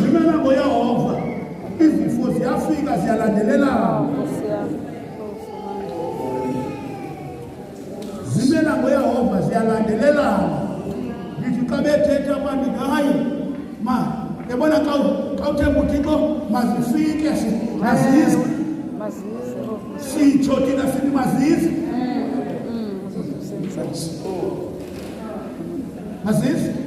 Zimela ngoYehova, izifo ziyafika ziyalandelelana. Zimela ngoYehova ziyalandelelana. Ndithi xa bethetha abantu, hayi ma, yabona xa xa uthemba uThixo mazifike, mazize. Sitsho thina sithi mazize. Mazize.